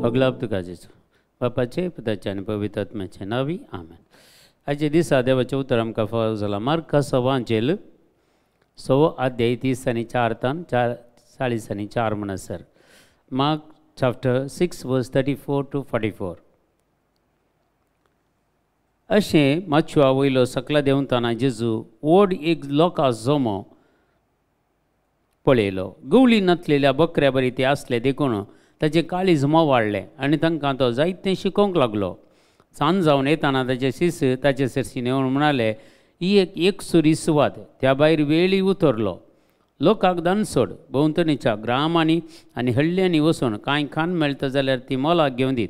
अगलाब तुका जेजू, बापाचे पुताचे आनी पवित्र आत्म्याचे नांवी आमेन. आयचे दिसा देवाचें उतर आमकां फावो जालां मार्का सवांचेल 1.25 अध्याय 30 आनी 4 तान 40 आनी 4 म्हणसर. Mark chapter 6 verse 34 to 44. अशें माचवा वयलो सकला देंवतना जेजू व्हड एक लोकां जमो पळयलो. गवळी नासलेल्या बकऱ्या बरी ते आसले देखून ताचें काळीज मोवाळ्ळें आनी तांकां तो जायतें शिकोवंक लागलो. सांज जावन येताना ताचे शिस ताचे सरशीं येवन म्हणाले, ही एक एकसुरी सुवात, त्या भायर वेळी उतरलो. लोकांक दानसोड भोंवतणीच्या ग्रामांनी आनी हळ्ळ्यांनी वचून कांय खाण मेळटा जाल्यार ती मोलाक घेवन दीत.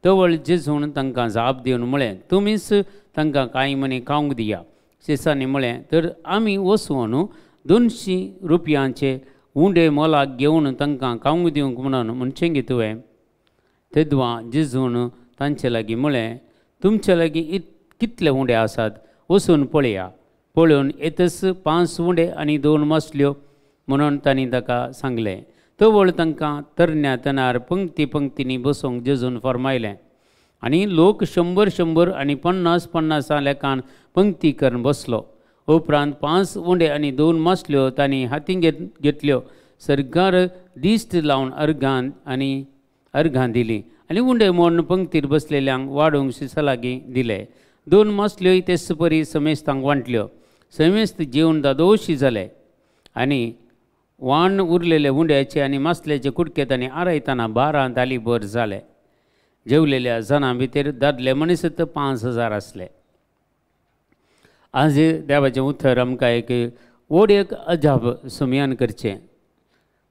तवळ जेजून तांकां जाप दिवन म्हळें, तुमीच तांकां कांय मनी खावंक दिया. शिसांनी म्हळें, तर आमी वचून 200 रुपयांचे उंडे मोलाक घेवन तांकां खावंक दिवंक म्हणून म्हणचें गे तुवें? तेदवां जेजून तांचे लागीं म्हळें, तुमचे लागीं कितले उंडे आसात, वचून पळया. पळोवन येतच 5 उंडे आनी 2 मासल्यो म्हणून तांणी ताका सांगलें. तवळ तांकां तरण्या तणार पंक्ती पंक्तींनी बसोवंक जेजून फर्मायलें आनी लोक 100 100 आनी 50 50 लेखान पंक्ती करून बसलो. उपरांत 5 उंडे आनी 2 मासल्यो तांणी हातीं घेतल्यो, सरकार दिश्ट लावन अर्घां दिली आनी उंडे मोडून पंक्तीर बसलेल्यांक वाडूंक शिसा लागीं दिले. 2 मासल्योय तेच परी समेस्तांक वांटल्यो. समेस्त जेवन दादोशी जाले आनी वाण उरलेले उंड्याचे आनी मासल्याचे कुडके तांणी आरायतना 12 ताली भर जाले. जेवलेल्या जाणां भितर दादले मनीस 5000 आसले. आज देवाचें उतर आमकां एक व्हड एक अजाप सुमयान करचें.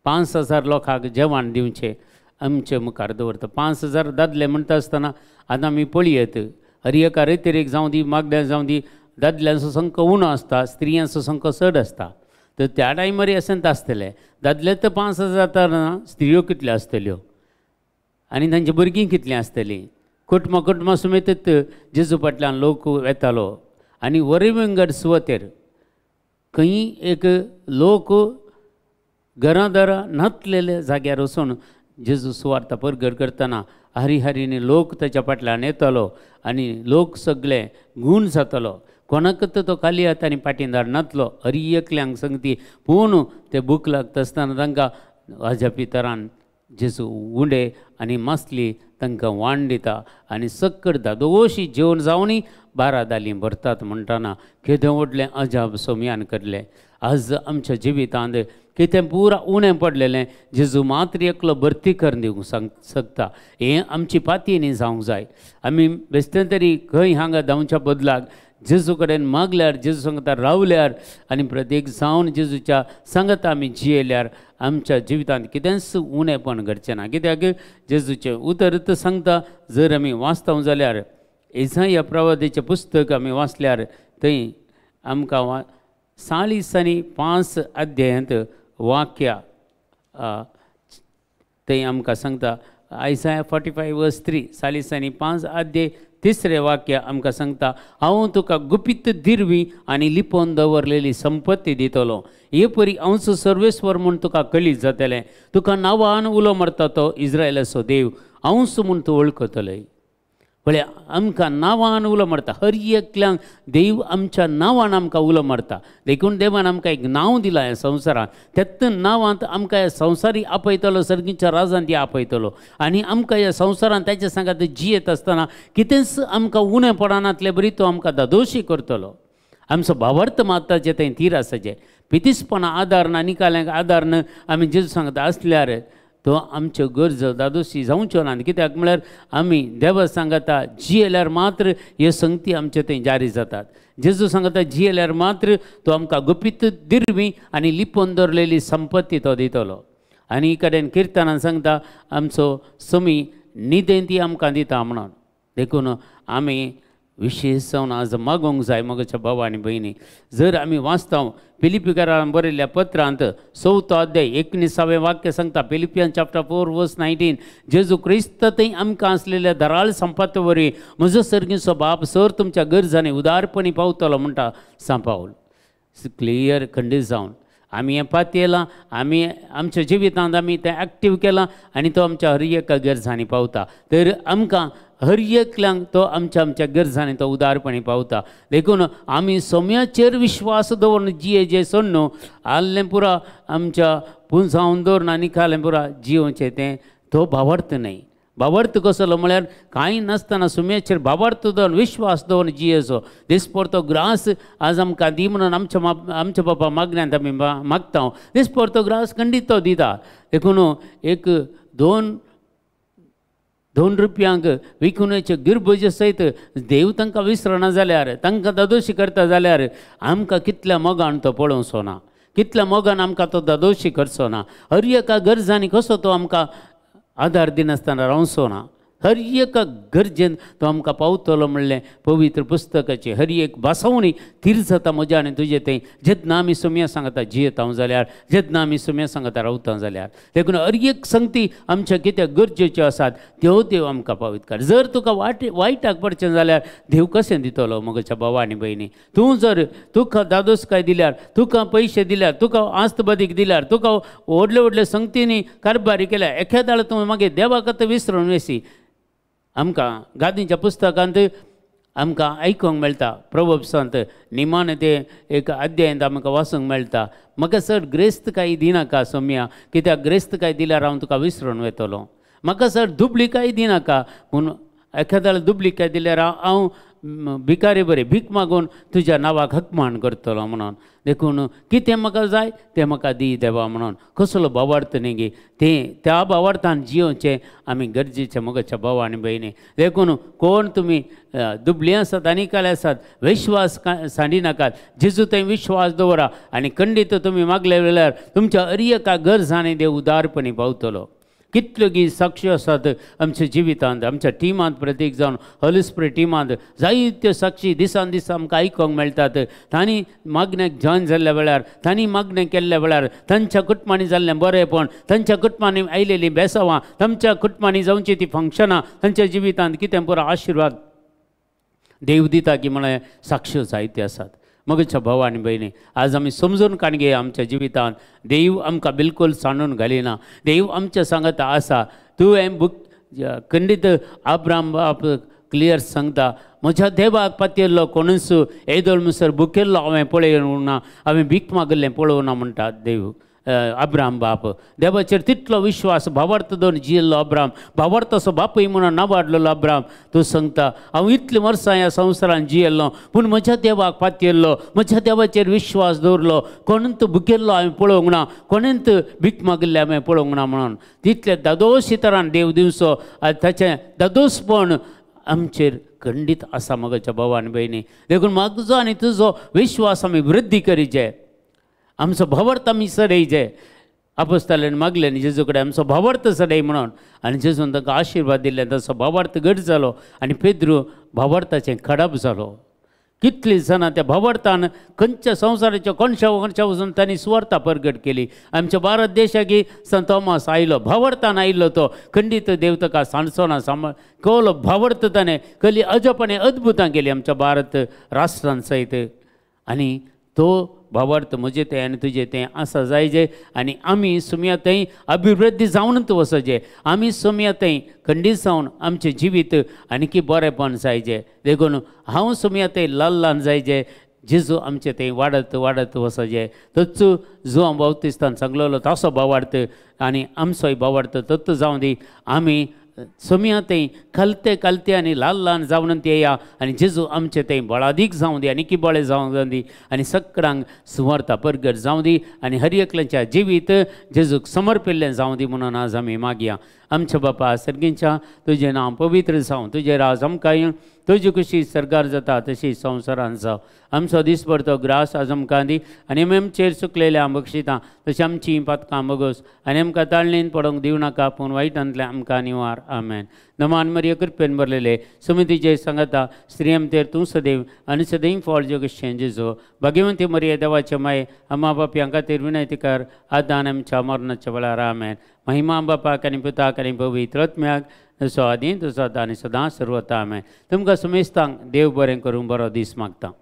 5000 लोकांक जेवण दिवचें आमचे मुखार दवरता. 5000 दादले म्हणटा आसतना आतां आमी पळयत हर एका रेतरेक जावं दी मागण्या जावं दी, दादल्यांचो संख्या उणो आसता, स्त्रियांचो संख्या चड आसता. तर त्या टायमार अशेंच आसतलें, दादले तर 5000 जाता ना, स्त्रियो कितल्यो आसतल्यो आनी तांची भुरगीं कितलीं आसतलीं. कुटुंबां कुटुंबां समेत जेजू फाटल्यान लोक वेतालो आनी वरविंगड सुवातेर खंय एक लोक घरां दारां नातलेल्या जाग्यार वचून जेजू सुवार्ता परगट करतना हरी हरीने लोक ताच्या फाटल्यान येतालो आनी लोक सगळे गूण जातालो. कोणाक तो खाली हात आनी फाटीं धाडनातलो, हरी एकल्यांक संगती. पूण ते भूक लागता आसतना तांकां अजापी तरान जेजू उंडे आनी मासली तांकां वाण दिता आनी सक्कड दादोशी जेवण जावनूय 12 दालीं भरतात म्हणटना केदें व्हडलें अजाप सोमयान करलें. आज आमच्या जिवितांत कितें पुरा उणें पडलेलें जेजू मात्र एकलो भरती करून दिवंक शकता. हें आमची पातयेनी जावंक जाय. आमी बेश्टें तरी खंय हांगा धांवच्या बदलाक जेजू कडेन मागल्यार, जेजू सांगता रावल्यार आनी प्रत्येक जावन जेजूच्या सांगता आमी जियेल्यार आमच्या जिवितांत कितेंच उणेपण घडचें ना. कित्याक जेजूचें उतर तर सांगता, जर आमी वाचता जाल्यार इसाया प्रवादीचें पुस्तक आमी वाचल्यार थंय आमकां 40 आनी 5 अध्यायांत वाक्या थंय आमकां सांगता. आयसाया 45 वर्स 3, 40 आनी 5 अध्याय 3 वाक्य आमकां सांगता, हांव तुका गुपीत दिरवी आनी लिपोवन दवरलेली संपत्ती दितलो. हे परी हांवचो सर्वेस्वर म्हूण तुका कळीत जातलें. तुका नांवान उलो मारता तो इस्रायलाचो देव हांवच म्हूण तूं वळखतलय. पळय आमकां नांवान उलो मारता, हर एकल्यांक देव आमच्या नांवान आमकां उलो मारता. देखून देवान आमकां एक नांव दिलां ह्या संवसारांत, त्याच नांवांत आमकां ह्या संवसारी आपयतलो, सर्गीच्या राजान ती आपयतलो आनी आमकां ह्या संवसारांत ताच्या सांगात जियेत आसतना कितेंच आमकां उणें पडनातले बरी तो आमकां दादोशी करतलो. आमचो भावार्थ मात्ताचें थंय थीर आसाचें पितीसपणां आदार ना, निकाल्यांक आदार ना आमी जेजू सांगता आसल्यार तो आमच्यो गरजो दादोशी जावच्यो ना. कित्याक म्हळ्यार आमी देवा सांगता जियेल्यार मात्र ह्यो संगती आमचे थंय जारी जातात. जेजू सांगता जियेल्यार मात्र तो आमकां गुपीत दिरवी आनी लिपोवन दवरलेली संपत्ती तो दितलो. आनी कडेन किर्तनान सांगता आमचो समी निदेंत ती आमकां दिता म्हणून. देखून आमी विशेष जावन आज मागोवंक जाय म्हज्या भाव आनी भयणी. जर आमी वाचता फिलिपीकारान बरयल्ल्या पत्रांत 4 अध्याय 19वें वाक्य सांगता, फिलिपियन चॅप्टर 4 वर्स 19, जेजू क्रिस्त थंय आमकां आसलेल्या दराळ संपत्ती वरवीं म्हजो सर्गीचो बाप सर तुमच्या गरजांनी उदारपणी पावतलो म्हणटा सांत पावल. क्लियर खंडीत जावन आमी हें पातयेलां, आमी आमच्या जिवितांत आमी तें एक्टीव केलां आनी तो आमच्या हर एका गरजांनी पावता. तर आमकां हर एकल्यांक तो आमच्या आमच्या गरजांनी तो उदारपणी पावता. देखून आमी सोम्याचेर विश्वास दवरून जिये जे सोडून आल्लें पुरा आमच्या पुंजावन दवरून आनी खालें पुरा जियोवचें तें तो भावार्थ न्हय. भावार्थ कसलो म्हळ्यार कांय नासतना सुम्याचेर भावार्थ दवरून विश्वास दवरून जियेचो. दिसपोर तो ग्रास आज आमकां दी म्हणून आमच्या आमच्या बापा मागण्यांत आमी मागता, दिसपोर तो ग्रास खंडीत तो दिता. देखून एक दोन दोन रुपयांक विकून गिरबुजे सयत देव तांकां विसरना जाल्यार, तांकां दादोशी करता जाल्यार आमकां कितल्या मोगान तो पळोवचो ना, कितल्या मोगान आमकां तो दादोशी करचो ना. हर एका गरजांनी कसो तो आमकां आदार दिनासतना रावचो ना, हर एका गरजेन तो आमकां पावतलो म्हणलें पवित्र पुस्तकाची हर एक भासावणी थीर जाता म्हज्या आनी तुजे थंय जेन्ना आमी सोम्या सांगता जियेता जाल्यार, जेन्ना आमी सोम्या सांगता रावता जाल्यार. देखून हर एक संगती आमच्या कित्याक गरजेच्यो आसात त्यो देव आमकां पावयत कर. जर तुका वायटाक पडचें जाल्यार देव कशें दितलो म्हज्या भावा आनी भयणी? तूं जर तुका दादोसकाय दिल्यार, तुका पयशे दिल्यार, तुका आस्तबदीक दिल्यार, तुका व्हडले व्हडले संगतींनी कारभारी केल्या, एखाद्या तूं मागीर देवाक विसरून वसी. आमकां गादींच्या पुस्तकांत आमकां आयकूंक मेळटा, प्रभुसांत निमाणें ते एक अध्यायांत आमकां वाचूंक मेळटा, म्हाका चड ग्रेस्त कांय दिनाका सोम्या, कित्याक ग्रेस्त कांय दिल्यार हांव तुका विसरून वतलो. म्हाका चड दुबली कांय दिनाका, पूण एखाद्या दुबली कांय दिल्यार हांव भिकारी बरें भीक मागून तुज्या नांवाक हकमान करतलो म्हणून. देखून कितें म्हाका जाय तें म्हाका दी देवा म्हणून. कसलो भावार्थ न्ही गे तें, त्या भावार्थान जियोवचें आमी गरजेचें म्हज्या भाव आनी भयणी. देखून कोण तुमी दुबळी आसात आनी काले आसात, विश्वास सांडी नाकात, जेजू थंय विश्वास दवरा आनी खंडीत तुमी मागले जाल्यार तुमच्या हर एका गरजांनी देव उदारपणी पावतलो. कितल्यो गी साक्षी आसात आमच्या जिवितांत, आमच्या टिमांत प्रतीक जावन होली स्पिरिट टिमांत जायत्यो साक्षी दिसान दीस आमकां आयकूंक मेळटात. तांणी मागण्याक जॉयन जाल्ल्या वेळार, तांणी मागणें केल्ल्या वेळार तांच्या कुटुंबांनी जाल्लें बरेंपण, तांच्या कुटुंबांनी आयलेलीं बेसावां, तांच्या कुटुंबांनी जावची ती फंक्शनां, तांच्या जिवितांत कितें पुरो आशिर्वाद देव दिता की म्हळ्यार साक्ष्यो जायत्यो आसात. म्हज्या भाव आनी भयणी, आज आमी समजून काडगे आमच्या जिवितांत देव आमकां बिलकूल सांडून घालिना, देव आमच्या सांगता आसा. तुवें बुक खंडीत आब्राम बाप क्लियर सांगता, म्हज्या देवाक पातयेल्लो कोणूच येदोळ मुसर बुकेल्लो हांवें पळोवंक ना, हांवें भीक मागिल्लें पळोवंक ना म्हणटा देव अब्राम बाप. देवाचेर तितलो विश्वास भावार्थ दवरून जियेल्लो अब्राम, भावार्थाचो बापूय म्हणून नावाडलेलो अब्राम, तूं सांगता हांव इतलीं वर्सां ह्या संवसारान जियेल्लो पूण म्हज्या देवाक पातयेल्लो, म्हज्या देवाचेर विश्वास दवरलो, कोणूच भुकेल्लो हांवें पळोवंक ना, कोणूच भीक मागिल्लें हांवें पळोवंक ना म्हणून. तितले दादोशी तरान देव दिवचो आनी ताचें दादोसपण आमचेर खंडीत आसा म्हज्या भाव आनी भयणी. देखून म्हजो आनी तुजो विश्वास आमी वृद्धी करीचे, आमचो भावार्थ आमी चडयचे. आपोस्ताल्यान मागलें न्ही जेजू कडेन आमचो भावार्थ चडय म्हणून, आनी जेजून ताका आशिर्वाद दिले, ताचो भावार्थ घट जालो आनी पेद्रू भावार्थाचें खडप जालो. कितलीं जाणां त्या भावार्थान खंयच्या संवसाराच्या कोणशा कोणशा वचून तांणी सुवार्था परगट केली. आमच्या भारत देशाक संत थॉमस आयलो, भावार्थान आयलो तो, खंडीत देव ताका सांडचो ना सांबाळ कवलो भावार्थ ताणें कली अजप आनी अद्भुतां केली आमच्या भारत राष्ट्रान सयत. आनी तो भावार्थ म्हजें तें आनी तुजें तें आसा जायजे आनी आमी सुमया थंय अभिवृद्धी जावनूच वचचें, आमी सुमया थंय खंडीत जावन आमचें जिवीत आनीकी बरेंपण जायजें. देखून हांव सुमया थंय ल्हान ल्हान जायजें, जेजू आमचें थंय वाडत वाडत वचचें. तोच जुवां बावतिस्तान सांगलेलो तसो भावार्थ आनी आमचोय भावार्थ तत्त जावं दी. आमी सोम्या थंय खालते खालते आनी ल्हान ल्हान जावन येया आनी जेजू आमचे थंय बळादीक जावं दी आनी बळे जावं दी आनी सगळ्यांक सुवार्था परगट जावं दी आनी हर एकल्याच्या जिवीत जेजूक समर्पिल्लें जावं दी म्हणून आज आमी मागया. आमच्या बापा सर्गींच्या, तुजें नांव पवित्र जावं, तुजें राज आमकां येवं, तुजी खुशी सरकार जाता तशी संवसारान जावं. आमचो दीसभर तो ग्रास आज आमकां दी आनी आमी आमचेर चुकलेल्या बक्षितां तशी आमची पातकां बगोस आनी आमकां ताळणेन पडोवंक दिवं नाका पूण वायटांतलें आमकां निवार. आमेन. नमान मरिया कृपेन भरलेले समितीचे सांगता, स्त्रियमतेर तूं सदैव आनी सदैव फळ जोगेशें जेजो. भाग्यवंती मरिया देवाचे माये, अम्मा बापयां खातीर विनंती कर आतां आनी आमच्या मरणाच्या वेळार. आमेन. महिमा बापाक आनी पुताक आनी पवित्र आत्म्याक, जसो आदी तसो आतां आनी सदां सर्वता. आमेन. तुमकां सुमेस्तांक देव बरें करूं बरो दीस मागता.